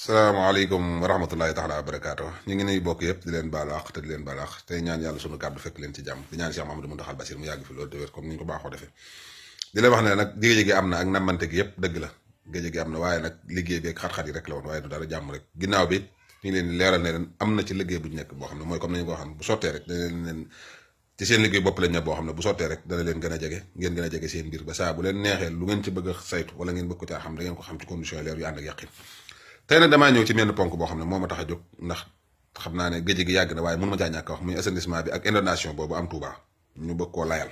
salaamaaleykum wa rahmatullahi taala wa barakaatu ñu ngi nuyu bokk yëpp di leen baalu àq te di leen baalu àq tey ñaan yàlla sunu kàddu fekk leen ci jàmm di ñaan Cheikh Mahamadou Mountakha Bassir mu yàgg fi loolu te wér comme ni ñu ko baaxoo defee di leen wax ne nag géej gi am na ak nammante gi yëpp dëgg la géej gi am na waaye nag liggéey bi ak xat-xat yi rek la woon waaye du dara jàmm rek ginnaaw bi ñu ngi leen di leeral ne leen am na ci liggéey bu ñu nekk boo xam ne mooy comme nañu ko xam bu sottee rek dana leen ci seen liggéey bopp lañ ne boo xam ne bu sottee rek dana leen gën a jege ngeen gën a jege seen mbir ba saa bu leen neexee lu ngeen ci bëgg a saytu wala ngeen bëgg ko caa xam da ngeen ko xam ci condition leer yu ànd ak yàqin tey nag damaa ñëw ci menn ponk boo xam ne moo ma tax a jóg ndax xam naa ne géej gi yàgg na waaye mënu ma caa ñàkk a wax muy assainissement bi ak inondation boobu am Touba ñu bëgg koo layal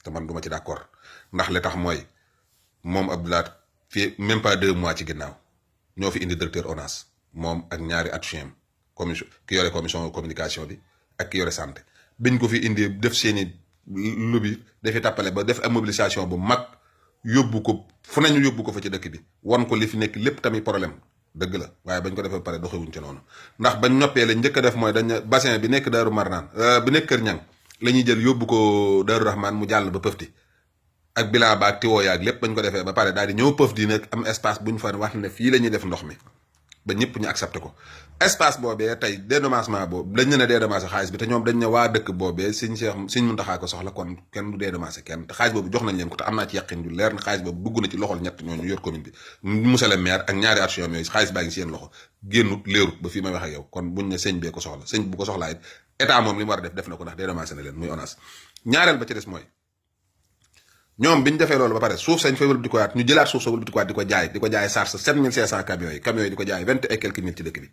te man du ma ci d'accord ndax li tax mooy moom Abdoulaye fii même pas 2 mois ci ginnaaw ñoo fi indi directeur ONAS moom ak ñaari adjoint commission ki yore commission communication bi ak ki yore santé biñ ko fi indi def seeni lobby dafi tàppale ba def am mobilisation bu mag yóbbu ko fu nañu yóbbu ko fa ci dëkk bi wan ko li fi nekk lépp tamit problème dëgg la waaye bañ ko defee pare doxewuñ ci noonu ndax bañ noppee la njëkk a def mooy dañ bassin bi nekk Daaru Marnaan bi nekk Kër Ñang la ñuy jël yóbbu ko Daaru Rahman mu jàll ba Pëfti ak bilaa ba ak tiwoo yaag lépp bañ ko defee ba pare daal di ñëw Pëfti nag am espace bu ñu fa wax ne fii la ñuy def ndox mi ba ñëpp ñu accepté ko espace boobee tey dédommagement boobu dañ ne dédommagé xaalis bi te ñoom dañ ne waa dëkk boobee Sëñ Muntaxa ko soxla kon kenn du dédommagé kenn te xaalis boobu jox nañ leen ko te am naa ci yàqin ju leer na xaalis boobu dugg na ci loxol ñett ñooñu yor commune bi monsieur le maire ak ñaari adjoint yooyu xaalis baa ngi seen loxo génnut léerut ba fii may wax ak yow kon buñ ne sëñ bee ko soxla sëñ bu ko soxlaa it état moom li mu war a def na ko ndax dédommagé na leen muy ONAS ñaareel ba ci des mooy ñoom biñ defee loolu ba pare suuf sañ fay wëlbati ko waat ñu jëlaat suuf sa wëlbati ko waat di ko jaay charge 7500 camions yi di ko jaay 20 et quelques mille ci dëkk bi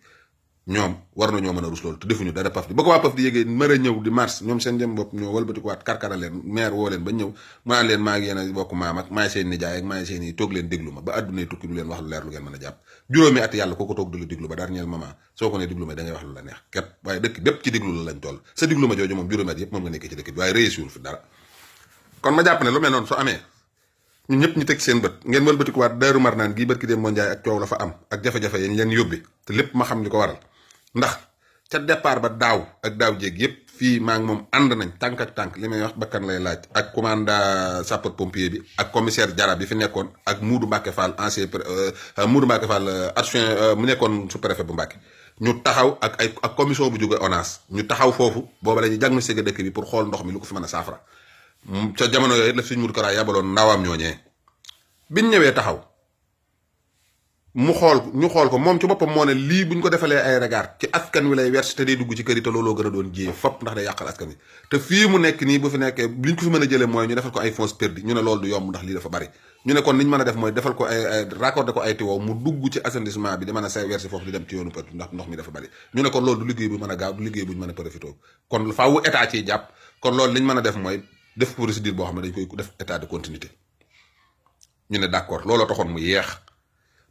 ñoom war nañoo mën a rus loolu te defuñu dara paf di ba ko waa paf di yégee mën a ñëw di mars ñoom seen jëm bopp ñoo wëlbati ko waat karkara leen maire woo leen ba ñëw mu naan leen maa ngi yéen a bokk maam ak maay seen nijaay ak maay seen yi toog leen déglu ma ba addunay tukki du leen wax lu leer lu ngeen mën a jàpp juróomi at yàlla kooko toog du la déglu ba dernier moment soo ko ne déglu ma da ngay wax lu la neex ket waaye dëkk bépp ci déglu la lañ toll sa déglu ma jooju moom juróomi at yëpp moom nga nekkee ci dëkk bi waaye réussirul fi dara kon ma jàpp ne lu mel noonu su amee ñun ñëpp ñu teg seen bët ngeen wëlbati ko waat Daaru Marnaan gii barki dem moo njaay ak coow la fa am ak jafe-jafe yañ leen yóbbi te lépp ma xam li ko waral ndax ca départ ba daaw ak daaw jéeg yëpp fii maa ngi moom ànd nañ tànk ak tànk li may wax bakkan lay laaj ak commandant sapeur pompier bi ak commissaire Jara bi fi nekkoon ak Moudou Mbacke Fall ancien Moudou Mbacke Fall adjoint mu nekkoon sous-préfet bu Mbacke ñu taxaw ak commission bu jóge ONAS ñu taxaw foofu booba la ñuy diagnostiquer dëkk bi pour xool ndox mi lu ko fi mën a saafara ca jamono yooyu la suñ Moudou Kara yabaloon ndawaam ñooñee biñ ñëwee taxaw ñu xool ko moom ci boppam moo ne lii buñ ko defalee ay regard ci askan wi lay wersi te day dugg ci kër yi te looloo gën a doon jiyee fop ndax day yàqal askan wi te fii mu nekk nii bu fi nekkee liñ ko fi mën a jëlee mooy ñu defal ko ay fonds perdu ñu ne loolu du yomb ndax lii dafa bari ñu ne kon niñ mën a def mooy defal ko ay raccordé ko ay tiwo mu dugg ci assainissement bi di mën a say wersi foofu di dem ci yoonu perdu ndax ndox mi dafa bari ñu ne kon loolu du liggéey bu mën a gaaw du liggéey buñ mën a profité kon faawu état ciy jàpp kon loolu liñ mën a def mooy def procédure boo xam ne dañ koy def état de continuité ñu ne d'accord looloo taxoon mu yeex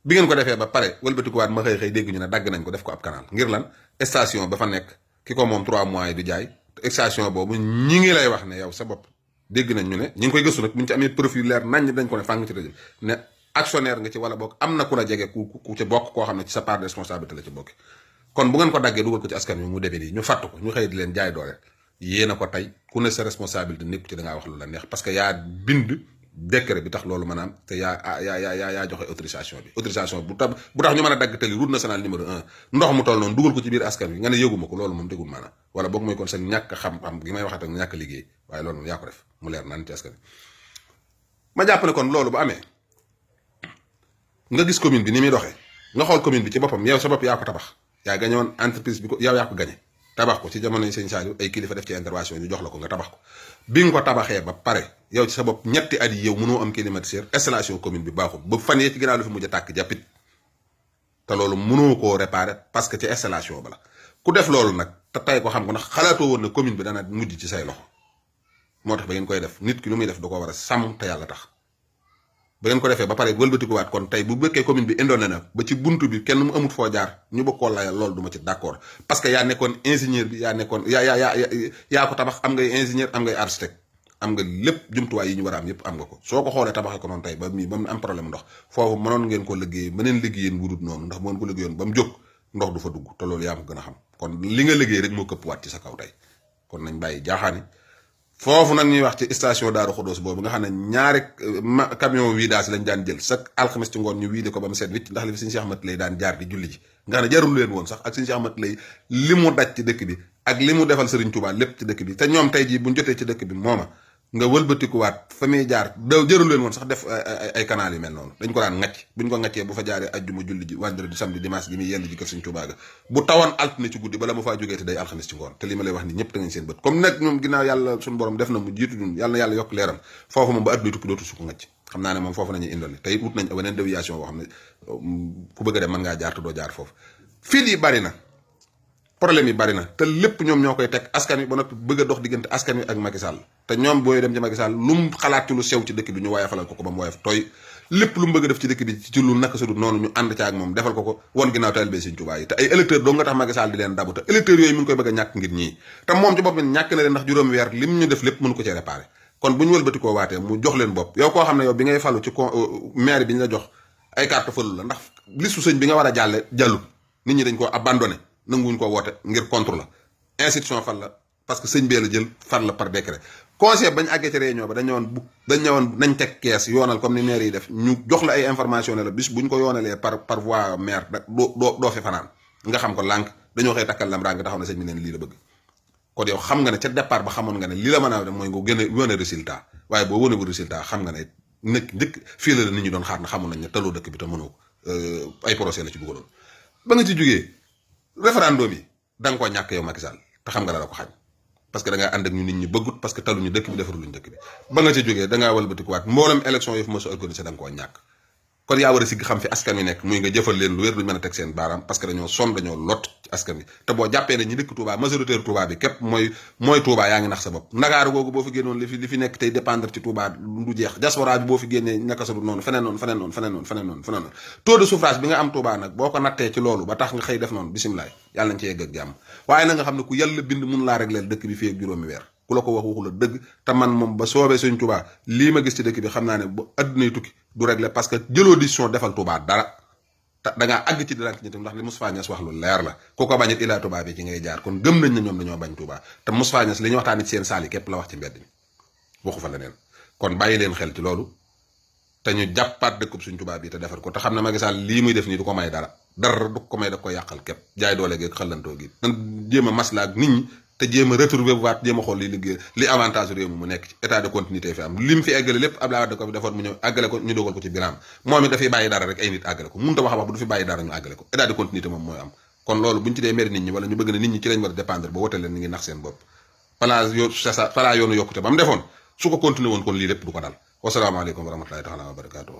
bi ngeen ko defee ba pare wëlbatikuwaat ma xëy dégg ñu ne dagg nañ ko def ko ab canal ngir lan station ba fa nekk ki ko moom 3 mois yi di jaay station boobu ñi ngi lay wax ne yow sa bopp dégg nañ ñu ne ñi ngi koy gëstu nag buñ ci amee profil leer nañ dañ ko ne fàng ci rajo ne actionnaire nga ci wala bokk am na ku la jege ku ci bokk koo xam ne ci sa part de responsabilité la ci bokk kon bu ngeen ko daggee dugal ko ci askan wi mu demee nii ñu fàtt ko ñu xëy di leen jaay doole yéen a ko tey ku ne sa responsabilité nekk ci da ngaa wax lu la neex parce que yaa bind décret bi tax loolu maanaam te yaa joxe autorisation bu tax ñu mën a dagg tali route nationale numéro 1 ndox mu toll noonu dugal ko ci biir askan wi nga ne yëguma ko loolu moom tegul maanaam wala boog mooy kon sa ñàkk xam-xam gi may waxat ak ñàkk liggéey waaye loolu moom yaa ko def mu leer naan ci askan wi ma jàpp ne kon loolu bu amee nga gis commune bi ni muy doxee nga xool commune bi ci boppam yow sa bopp yaa ko tabax yaa gañe woon entreprise bi ko yow yaa ko gañe tabax ko ci jamono yi sëñ Saliou ay kilifa def ci intervention ñu jox la ko nga tabax ko bi nga ko tabaxee ba pare yow ci sa bopp ñetti at yi yow mënoo am climatiseur installation commune bi baaxul ba fan yee ci ginnaaw lu fi mujj a tàkk jàppit te loolu mënoo koo réparer parce que ci installation ba la ku def loolu nag te tey ko xam ko ndax xalaatoo woon ne commune bi dana mujj ci say loxo moo tax ba ngeen koy def nit ki lu muy def da ko war a sàmm te yàlla tax ba ngeen ko defee ba pare wëlbati ko waat kon tey bu bëkkee commune bi indoon na ba ci buntu bi kenn mu amut foo jaar ñu bëgg koo layal loolu du ma ci d'accord parce que yaa nekkoon ingénieur bi yaa ko tabax am ngay ingénieur am ngay architecte am nga lépp jumtuwaay yi ñu war a am yëpp am nga ko soo ko xoolee tabaxee ko noonu tey ba mu am problème ndox foofu mënoon ngeen ko liggéey beneen liggéeyeen wudut noonu ndax bu ngeen ko liggéeyoon ba mu jóg ndox du fa dugg te loolu yaa ko gën a xam kon li nga liggéey rek moo këpp waat ci sa kaw tey kon nañ bàyyi jaaxaani foofu nag ñuy wax ci station Daaru Xudoos boobu nga xam ne ñaari camion vidange lañ daan jël chaque alxames ci ngoon ñu wiide ko ba mu set wicc ndax li fi Sëñ Cheikh Ahmad lay daan jaar di julli ji nga xam ne jarul leen woon sax ak Sëñ Cheikh Ahmad lay li mu daj ci dëkk bi ak li mu defal Serigne Touba lépp ci dëkk bi te ñoom tey jii buñ jotee ci dëkk bi mooma nga wëlbatikuwaat fa muy jaar daw jërul leen woon sax def ay canal yu mel noonu dañ ko daan ngacc buñ ko ngaccee bu fa jaaree ajjuma julli ji vendredi samedi dimanche gi muy yenn ji kër Sëñ Touba ga bu tawoon altine ci guddi bala mu faa jógee te day alxamis ci ngoon te li ma lay wax ni ñëpp da ngeen seen bët comme nag ñoom ginnaaw yàlla suñu borom def na mu jiitu ñun yàlla na yàlla yokk leeram foofu moom ba adduna tukki dootu su ko ngacc xam naa ne moom foofu nañuy indol te it wut nañ weneen déviation boo xam ne ku bëgg a dem mën ngaa jaar te doo jaar foofu fii yi bari na problème yi bari na te lépp ñoom ñoo koy teg askan wi ba noppi bëgg a dox diggante askan wi ak Macky Sall te ñoom booy dem ci Macky Sall lu mu xalaat ci lu sew ci dëkk bi ñu waaye falal ko ba mu woyof tooy lépp lu mu bëgg a def ci dëkk bi ci lu naka sudut noonu ñu ànd ca ak moom defal ko won ginnaaw taalibe Sëñ Tuubaa yi te ay électeurs doo nga tax Macky Sall di leen dabu te électeurs yooyu mi ngi koy bëgg a ñàkk ngir ñii te moom ci boppam ñàkk na leen ndax juróomi weer lim ñu def lépp mënu ko ci réparé kon bu ñu wëlbati koo waatee mu jox leen bopp yow koo xam ne yow bi ngay falu ci maire bi ñu la jox ay carte falu la ndax listu sëñ bi nga war a jàlle jàllut nit ñi dañ ko abandonné nanguwuñ ko woote ngir contre la institution fan la parce que sëñ bee la jël fan la par décret conseil bañ àggee ci réunion ba dañ ñëwoon nañ teg kees yoonal comme ni maire yi def ñu jox la ay information ne la bis buñ ko yoonalee par voie maire doo fi fanaan nga xam ko lànk dañoo xëy takkal lam rang taxaw ne sëñ bi neen lii la bëgg kon yow xam nga ne ca départ ba xamoon nga ne lii la mën a def mooy nga gën a wane résultat waaye boo wane bu résultat xam nga ne njëkk fii la nit ñi doon xaar na xamoon nañ ne taloo dëkk bi te mënoo ko ay procès la ci dugaloon ba nga ci jógee référendum yi da nga koo ñàkk yow Macky Sall te xam nga la ko xañ parce que da ngaa ànd ak ñu nit ñi bëggut parce que taluñu dëkk bi defaruluñu dëkk bi ba nga ca jógee da ngaa walbatikuwaat mboolem élection yi fi ma sa organisé da nga koo ñàkk kon yaa war a sigg xam fi askan wi nekk muy nga jëfal leen lu wér duñ mën a teg seen baaraam parce que dañoo sonn dañoo lot ci askan wi te boo jàppee ne ñi dëkk Touba majoritaire Touba bi képp mooy Touba yaa ngi nax sa bopp Ndakaaru googu boo fi génnoon li fi nekk tey dépendre ci Touba du jeex diaspora bi boo fi génnee naka sa du noonu feneen noonu taux de suffrage bi nga am Touba nag boo ko nattee ci loolu ba tax nga xëy def noonu bisimilaay yàlla nañ ci yegg ak jàmm waaye na nga xam ne ku yàlla bind mun laa régler dëkk bi fii ak juróomi weer ku la ko wax waxu la dëgg te man moom ba soobee Sëñ Touba lii ma gis ci dëkk bi xam naa ne ba addunay tukki du régler parce que jëloo décision defal Touba dara te dangaa àgg ci dirank ñi tam ndax li Moustapha Niass wax lu leer la ku ko bañit ilaa Touba bi ci ngay jaar kon gëm nañ ne ñoom dañoo bañ Touba te Moustapha Niass li ñu waxtaanee ci seen saal yi képp la wax ci mbedd mi waxu fa leneen kon bàyyi leen xel ci loolu te ñu jàppaat dëkkub Sëñ Touba bi te defar ko te xam ne Macky Sall lii muy def nii du ko may dara du ko may da ko yàqal képp jaay doole gi ak xëllantoo gi nan jéem a masla ak nit ñi te jéem a retrouver waat jéem a xool li liggéey li avantage réew mi mu nekk ci état de continuité fi am lim fi eggale lépp Abdoulaye Wade ko fi defoon mu ñëw àggale ko ñu dogal ko ci biram moom it dafay bàyyi dara rek ay nit àggale ko mënut a wax bu du fi bàyyi dara ñu àggale ko état de continuité moom mooy am kon loolu buñ ci dee meri nit ñi wala ñu bëgg ne nit ñi ci lañ war a dépendre ba wote leen ni ngi nax seen bopp palaa yoonu yokkute ba mu defoon su ko continué woon kon lii lépp du ko dal wasalaamaaleykum wa rahmatullahi taala wa barakatuh